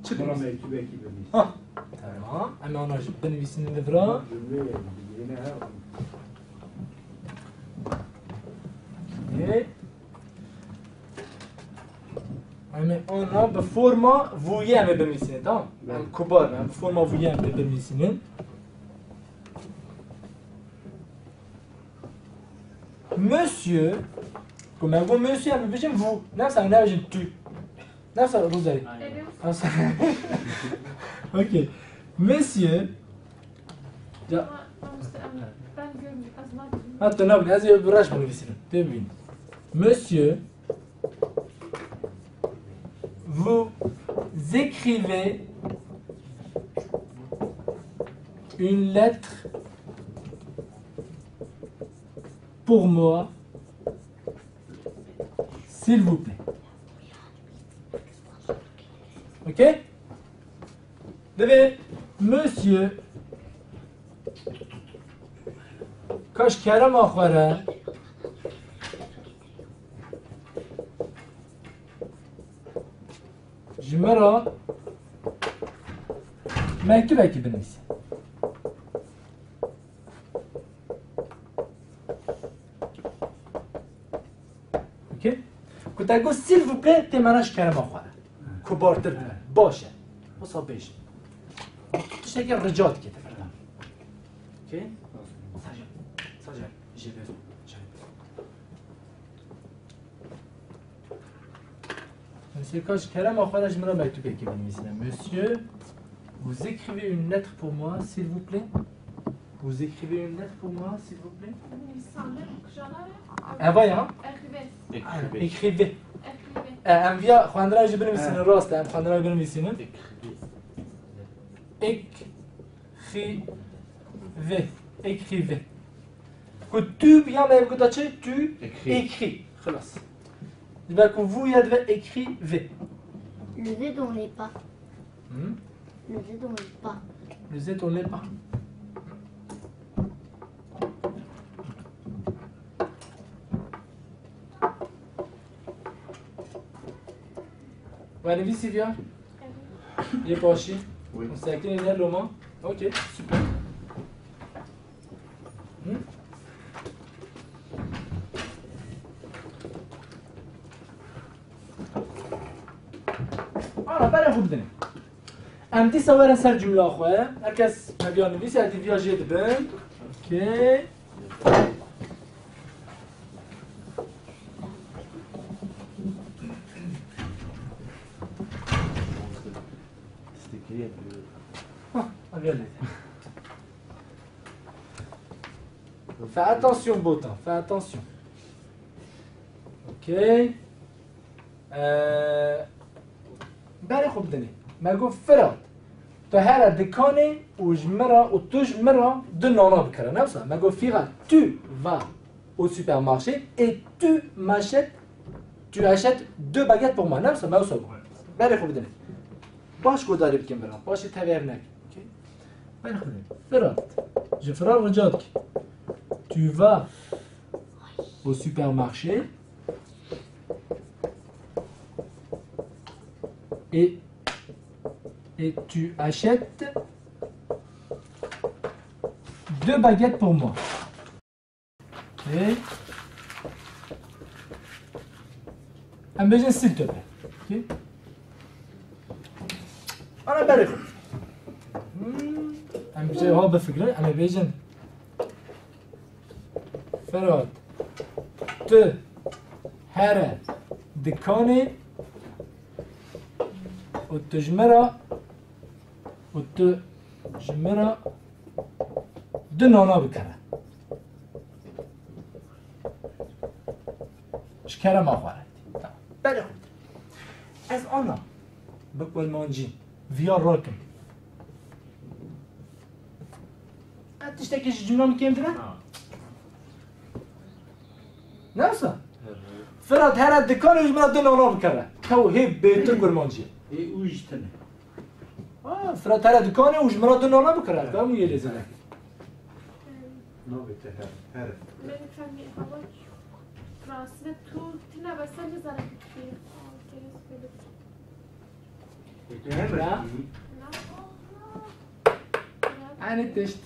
Çi binivîse? Bana mektubekî binivîse. Ha. Tamam. Em ana jî binivîsînin li vira. Cümleyê yene her. Okey. Em ê ana bi forma vûyê em ê binivîsînin, tamam? Belê. Em kubar in, em bi forma vûyê em ê binivîsînin. Monsieur, ku me got monsieur, em ê bêjin vous. Ne wisa, ne bêjin tu. Ne wisa Rûzerî. Aynen. Ne wisa. Okey. Monsieur. Ya. Ama, ama işte, em, ben görmüyorum. Az var. Ha, tu nabînî, ez ê bi reş binivîsînim. Tê bibînin. Monsieur, vous écrivez, Une lettre pour moi, s'il vous plaît. Ok? Divê, monsieur, ka ji kerema xwe re ji min re mektubekî binivîse. Ok? Ku te got, s'il vous plaît, tê mena ji kerema xwe re. Kibartir dibe. Baş e. Wisa bêje. Tiştekî rica dike te berdan. Ok? Saje. Saje. Jê bêro. Jê bêro. Monsieur, ka ji kerema xwe re ji min re mektubekî binivîsîne. Monsieur, vous écrivez une lettre pour moi, s'il vous plaît? Vous écrivez une lettre pour moi, s'il vous plaît? Eva ya? Écrivez. Écrivez. Écrivez. E, em viya xwendina jî binivîsînin, rast e, em xwendina jî binivîsînin. Écrivez. Écrivez. Écrivez. Ku tu biya me guta çi? Tu écris. Xilas. Dibe ku vous ya dibe écrivez. Le Z on l'est pas. Hmm? Le Z on l'est pas. Le Z on l'est pas. Wenivîsî viya? Yê paşî? Oui. Sekinî ne loma? Ok, super. Hı? Ana, berê xwe bidin. Em dîsa werin ser cumla xwe. Her kes heviya nivîsî, ez dîviya jê dibin. Ok. Hah, heviya lê. Fais attention, Botan, fais attention. Ok. Ee, berê xwe bidinê. Me got, Firat, tu here dikanê û ji min re û tu ji min re du nana bikire. Ne wisa? Me got, Firat, tu vas au supermarché et tu m'achètes, tu achètes deux baguettes pour moi. Ne wisa? Me wisa got. Berê xwe bidinê. Baş guhdarî bikin bira. Paşê tevêr nekin. Ok? Berê xwe bidinê. Firat. Ji Firat rica dike. Tu vas au supermarché et, et tu achètes deux baguettes pour moi. Et em bêjin s'il te plaît. Ok? Ana berê xwe. Hmm. Em bêjin, ha bifikirin, em ê bêjin. Ferhat, tu here dikanê û tu ji min re, û tu ji min re du nana bikire. Ji kerema xwe re. Tamam. Berê xwe. Ez ana bi kurmancî viya rakim. Ev tiştekî ji cumla min kêm tune? Ha. Ne wisa? Firat here dikanê û ji min re du nana bikire. Tew hê bêtir kurmancî. Ê û ji tune. Ha, Firat here dikanê û ji min re du nana bikire. Evet. Fem û yê lê zêde. Navê te here. Here. Navê te here. Rastine tu tine bese ne zere bitirî. Ê, tu hemek Ya. Î? Anê tişt.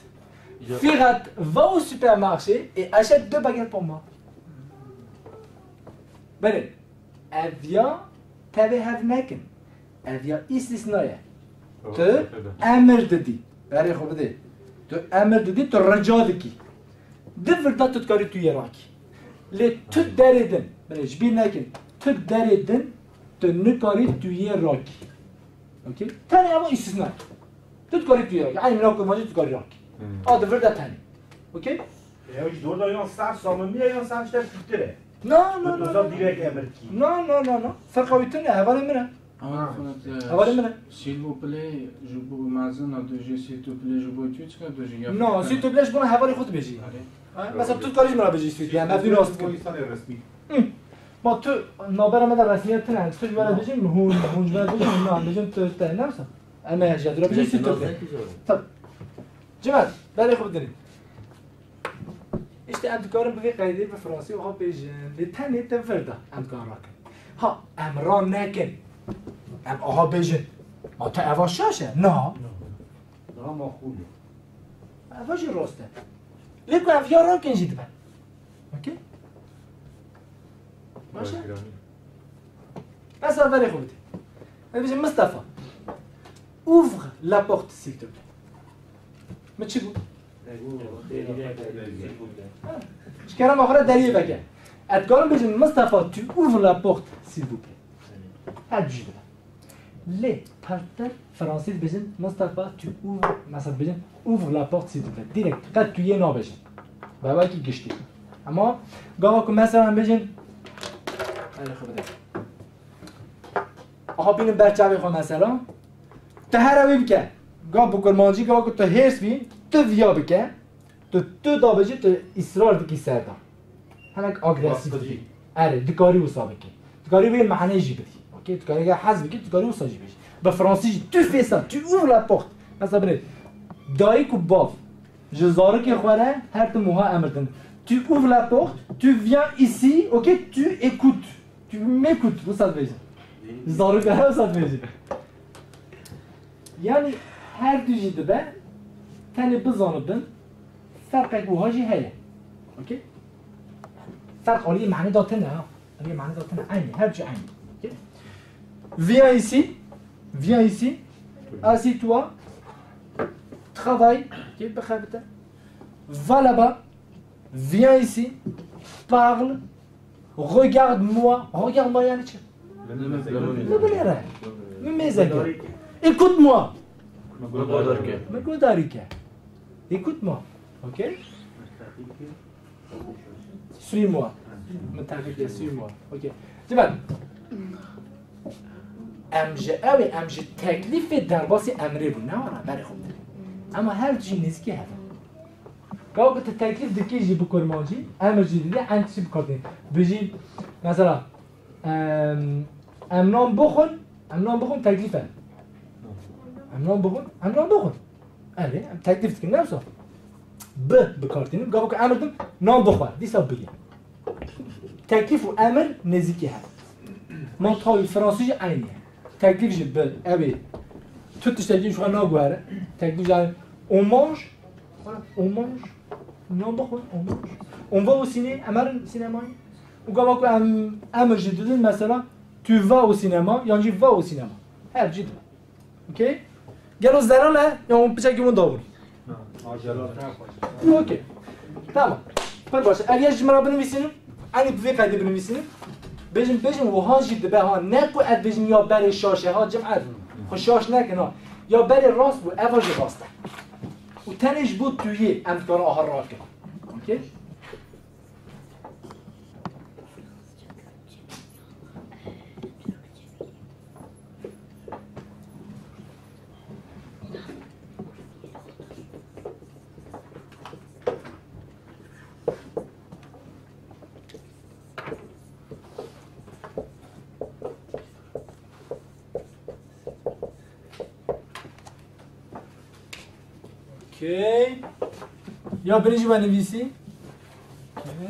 Ya. Firat va au supermarché et achète deux baguettes pour moi. Belê. Ev ya tevê hev nekin. Ev ya îstîsna ye. Tamam, tu teşekkür ederim. Emir didî. Berê xwe bidê. Tu emir didî, tu rica dikî. Di vir de tu dikarî tu yê rakî. Lê tu derê din, binê ji bîr nekin, tu derê din, tu nikarî tu yê rakî. Okey? Tenê ev îstîsna. Tu dikarî tu yê rakî. Eynî wek kurmancî tu dikarî rakî. Hmm. A di vir de tenê. Okey? Ew ji dor de yan ser samimiye yan ser tiştek pîtir e. Na, na, na, na. Direkt emir kî. Na, na, na, na. Ferqa wî tune, hevalê min e. Hevalê min e. S'il vous plaît, ji bo mezin a dojê, s'il te plaît, ji bo tu çika dojê ya? Non, s'il te plaît, ji bo hevalê xwe dibêjî. Allez. Ha, mesela tu dikarî ji min re bêjî, s'il te plaît, em ev dî nas dikin. Bo însanê resmî. Hı. Ma tu navbera me de resmiyet tune, tu ji me re bêjî, hûn, hûn ji me re bêjî, hûn, em bêjin tu te, ne wisa? Em ê ji dû re bêjin, s'il te plaît. Tabii. Cimet, berê xwe bidinî. Îşte em dikarin bi vê qeydê bi fransî wiha bêjin. Lê tenê te vir da em dikarin rakin. Ha, em ran nekin. Em aha bêjin. Ma te eva şaş e? Na. Daha makul e. Eva jî rast e. Lê ku ev ya rakin jî dibe. Okey? Baş e? Mesela verê xwe bidê. Em bêjin Mistefa. Ouvre la porte, s'il te plaît. Mi çi bû? Ha. Ji kerema xwe re deriyê veke. Ez dikarim bêjim, Mistefa, tu ouvre la porte, s'il vous plaît. Her du jî dibe. Lê parter fransî dibêjin, Mistefa, tu ouvre, mesela dibêjin, ouvre la porte, s'il te plaît. Direkt, qet tu yê nabêjin. Bi hevayekî giştî. Ama gava ku mesela em bêjin, Erê xwe bide. Aha bînin ber çavê xwe mesela. Tu here wê bike. Gav bi kurmancî, gav ku tu hêrs bî, tu viya bike. Tu, tu dabêjî, tu îsrar dikî ser de. Hinek agresîf dikî. Baskıcı. Erê, dikarî wisa bikî. Dikarî wê maneyê jî bidî. Okey, dikarî eger hez bikî, dikarî wisa jî bêjî. Bi fransî jî, tu fais ça, tu ouvres la porte. Mesela binê, dayik û bav ji zarokê xwe re her tim wiha emir din. Tu ouvres la porte, tu viens ici, okey, tu écoutes. Tu m'écoutes, wisa dibêjin. Zarok de wisa dibêjin. Yani her du jî dibe, tenê bizanibin, ferqek wiha jî heye. Okey? Ferq aliyê manê de tune ha. Aliyê manê de tune. Eynî, her du eynî. Okey? Viens ici, viens ici, assis-toi, travaille, okey, bixebite. Va là-bas, viens ici, parle, regarde-moi. Regarde-moi yani çi? Min binêre. Min mêze kir. Écoute-moi. Min guhdar kir. Min guhdar kir. Écoute-moi. Okey? Suis-moi. Min teqîb kir, suis-moi. Okey. Civan. Em ji ew ê, em ji teklîfê derbasî emrê bûn. Ne were berê xwe bidin. Ema her du jî nêzîkî hev in. Gava ku tu teklîf dikî jî bi kurmancî, emir jî didî, eyn tiştî bi kar tînin. Bijî, mesela, em, em nan bixwin, em nan bixwin teklîf e. Em nan bixwin, em nan bixwin. Erê, em teklîf dikin, ne wisa? Bi, bi kar tînin. Gava ku emir dim, nan bixwe, dîsa bigê. Teklîf û emir nêzîkî hene. Mantawî fransî jî eynî ye. Teklîf jî bi, ew ê. Tu tiştekî ji xwe naguhere. Teklîf jî, on mange, voilà, on mange. Nan bixwe, on mange. On va au ciné, em herin sînemayê. Û gava ku em, emir jî didin, mesela, tu vas au cinéma, yan jî va au cinéma. Her jî didin. Okey? Gelo zelal e, ya hûn piçekî winda bûn? Na, a zelal ne xweş. Okey. Tamam. Pir baş. Ev ya ji min re binivîsînin. Eynî bi vê qeydê binivîsînin. Bêjin, bêjin, wiha jî dibe ha. Ne ku ez bêjim ya berê şaş e ha, cem ev. Xwe şaş nekin ha. Ya berê rast bû, eva jî rast e. Û tenê ji bo tu yê em dikarin aha rakin. Okey? Okey. Ya binê jî we nivîsî. Okey.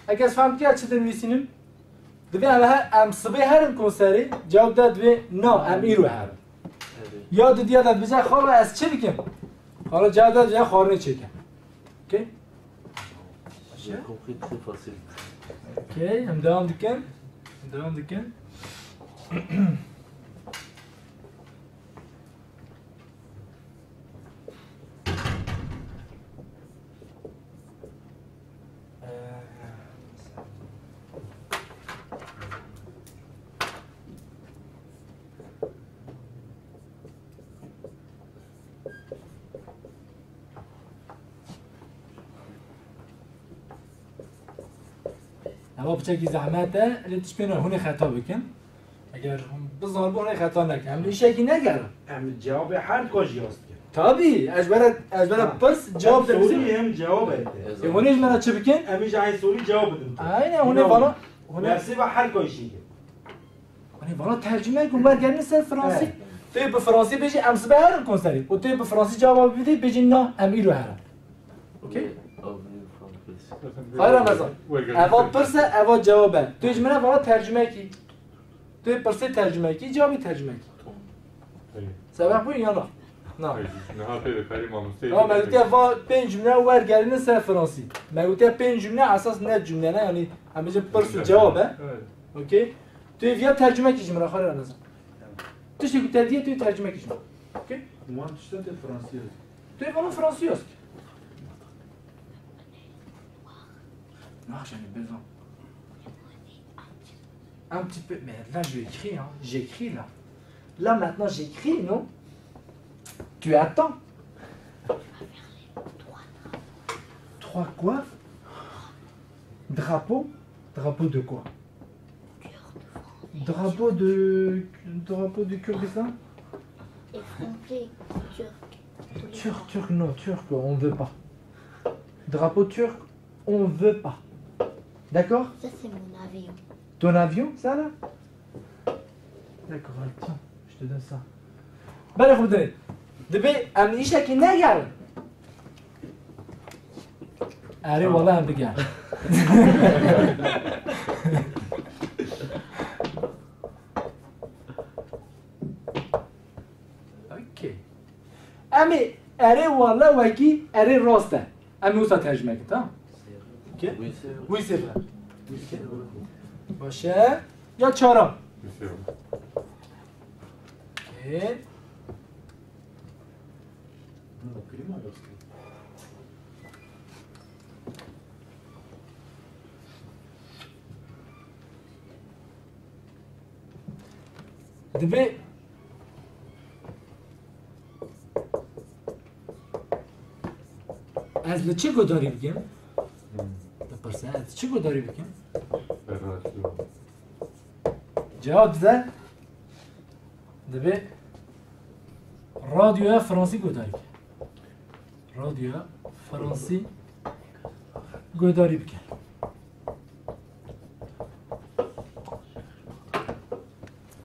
Eger ez fehm kiriya çi dinivîsînim? Divê em he-, em sibê herin konserê, cewab de divê na, em îro herin. Evet. Ya didiya de dibêje, xalo ez çi bikim? Xalo cewab de dibêje, xwarinê çêke. Okey? J'ai compris très facile. Okey, em devam dikin. Em devam dikin. Eva piçekî zehmet e, lê tişt pê ne, hûn ê xeta bikin. Eger hûn bizanibû, hûn ê xeta nekin. Em li îşekî negerin. Em li cewabê her duka jî yaz dikin. Tabî, ez ji bera, ez ji bera Ha. pirs, cewab Hem sorî debisin. hem cewab e. Ê, hûn ê ji me re çi bikin? Em ê ji eyn sorî cewab bidin. Aynen, hûn ê Înan vana, hûn ê Dersê ve her duka îşekî. Hûn ê vana tercüme kin, wergerînin ser fransî. Evet. Tê bi fransî bêjî, em sibe herin konserê. Û tê bi fransî cewaba bidî, bêjî na, em îro herin. Okey? Xayra Ramazan. Eva pirs e, eva cewab e. Tu ji min re vana tercüme kî. Tu pirsê tercüme kî, cewabî tercüme kî. Sebep bû ya na? Na. Niha pê dikarî mamosteyê. Ama me gotiye va pênc cümle wergerînin ser fransî. Me gotiye pênc cümle esas ne cümle ne, yanî em bêjin pirs û cewab e. Evet. Okey? Tu ê viya tercüme kî ji min re, Xayra Ramazan. Tiştê ku te diye tu ê tercüme kî ji min re. Okey? Wan tişta te fransî yaz. Tu ê vana fransî yaz. Non, j'en ai besoin. Un petit peu, mais là je vais écrire, hein. J'écris là. Là maintenant j'écris, non? Tu attends. Trois quoi? Drapeau? Drapeau de quoi? Drapeau de, drapeau du Kurdistan? Effronté, turc. Turc, turc, non, turc, on veut pas. Drapeau turc, on veut pas. D'accord? Ça, c'est mon avion. Ton avion, ça, là? D'accord, allez, tiens, je te donne ça. Belê xwe bidirê. Dibê em îşekî negerin. Erê wala em digerin. Okey. Em ê erê wala wekî erê rast e. Em ê wisa tercüme kin, tamam? Okey? Wî sê. Wî sê be. Baş e. Ya çaran. Okey. Dibê ez li çi guhdarî bikim? Dipirse, ez çi guhdarî bikim? Cewab dide. Dibê radyoya fransî guhdarî bike. Radyoya fransî guhdarî bike.